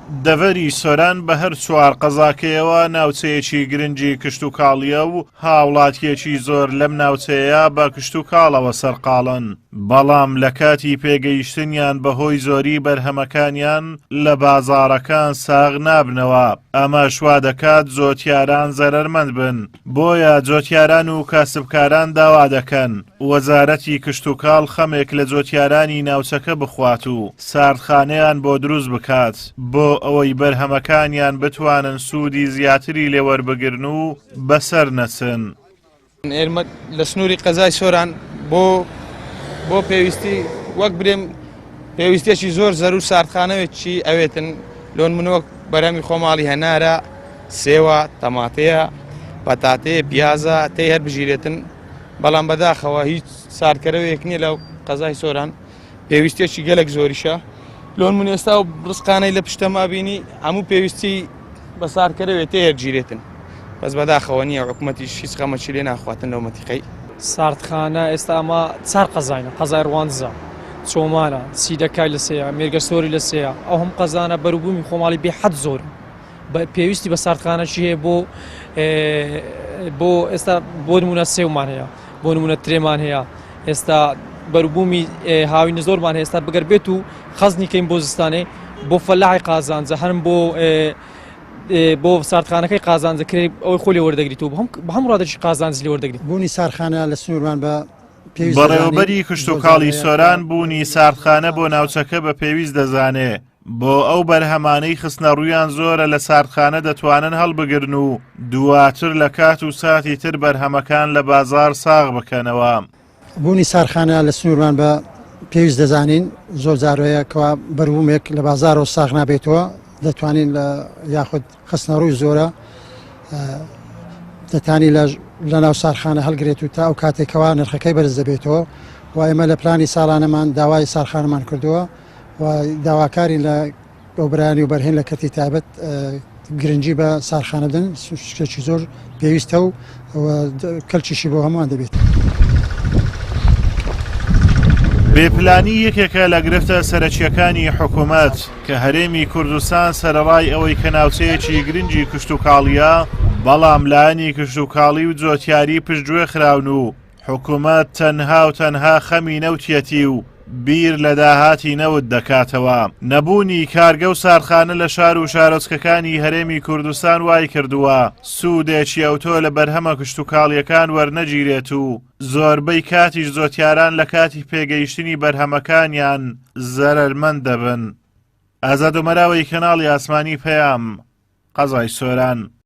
دەڤەری سۆران بە هەر چوار قەزاکەیەوە ناوچەیەکی گرنگی کشتوکاڵییە و هاوڵاتییەکی زۆر لەم ناوچەیە بە کشتوکاڵەوە سەرقاڵن، بەڵام لە کاتی پێگەیشتنیان بەهۆی زۆری بەرهەمەکانیان لە بازاڕەکان ساغ نابنەوە، ئەمەش وا دەکات جۆتیاران زەرەرمەند بن. بۆیە جۆتیاران و کاسبکاران داوا دەکەن وەزارەتی کشتوکاڵ خەمێک لە جۆتیارانی ناوچەکە بخوات و ساردخانەیان بۆ دروست بکات بۆ ئەوەی بەرهەمەکانیان بتوانن سوودی زیاتری لێوەربگرن و بەسەر نەچن. ئێمە لە سنووری قەزای سۆران بۆ بۆ پێویستی وەک برێم پێویستێکی زۆر زەرور ساردخانەوێکی ئەوێتن لۆن من وەک بەرهەمی خۆماڵی هەنارە سێوە، تەماتەیە، پەتاتەیە، پیازە، تێی هەر بژیرێتن، بەڵام بەداخەوە هیچ ساردکەرەوەیەک نییە لە قەزای سۆران، پێویستیەکی گەلک زۆریشە. لۆن من ئێستا و ڕزقانەی لە پشتەما بینی هەموو پێویستی بە ساردکەرەوێ تێ هەرگیرێتن، بەس بەداخەوە نییە حکوومەتیش هیچ خەمەکی لێ ناخواتن لەو مەتیقەی. ساردخانە ئێستا ئەمە چار قەزاینە، قەزای ڕواندزە، چۆمانە، سیدەکای لە سێیە، مێرگەسۆری لە سێیە، ئەو هەموو قەزانە بەروبوومی خۆماڵی بێ حەد زۆرن. پێویستی بە ساردخانەشی هەیە بۆ بۆ ئێستا بۆ نمونە سێومان هەیە بۆ نمونە ترێمان هەیە ئێستا بەروبوومی هاوینە زۆرمان هێستا بگەر بێت و خەزنی کەین بۆ زستانێ بۆ فەلاحی قازانجە هەرم بۆ بۆ ساردخانەکەی قازانجە کرێ ئەوەی خۆ لێ وەردەگریت و بە هەم ڕادێکی قازانج لێ وەردەگریت بوونی سارخانە لە سنوورمان بە بەڕێوەبەری کشتوکاڵی سۆران بوونی ساردخانە بۆ ناوچەکە بە پێویست دەزانێ بۆ ئەو بەرهەمانەی خستنەڕوویان زۆرە لە ساردخانە دەتوانن هەڵبگرن و دواتر لە کات و ساتی تر بەرهەمەکان لە بازاڕ ساغ بکەنەوە. بوونی سارخانە لە سنوورمان بە پێویست دەزانین، زۆر جار هەیە کەوا بەروبوومێک لە بازاڕەوە ساغ نابێتەوە، دەتوانین لە یاخود خستنەڕووی زۆرە دەتانی لە لەناو سارخانە هەڵگرێت و تا ئەو کاتێکەوە نرخەکەی بەرز دەبێتەوە و ئێمە لە پلانی ساڵانەمان داوای سارخانەمان کردووە و داواکارین لە ئەوبرانی و بەرهێن لە کەرتی تایبەت گرنگی بە سارخانە بدەن شتێکی زۆر پێویستە و کەلکیشی بۆ هەمووان دەبێت. بێپلانی یەکێکە لە گرفتە سەرەکییەکانی حکومەت کە هەرێمی کوردستان سەرەڕای ئەوەی کە ناوچەیەکی گرنگی کشتوکاڵییە، بەڵام لایەنی کشتوکاڵی و جۆتیاری پشتگوێ خراون و حکومەت تەنها و تەنها خەمی نەوتیەتی و بیر لە داهاتی نەوت دەکاتەوە. نەبوونی کارگە و ساردخانە لە شار و شارۆچکەکانی هەرێمی کوردستان وایکردووە سوودێکی ئەوتۆ لە بەرهەمە کشتوکاڵییەکان وەرنەگیرێت و زۆربەی کاتیش جۆتیاران لە کاتی پێگەیشتنی بەرهەمەکانیان زەرەرمەند دەبن. ئازاد ئۆمەراوەی کەناڵی ئاسمانی پەیام، قەزای سۆران.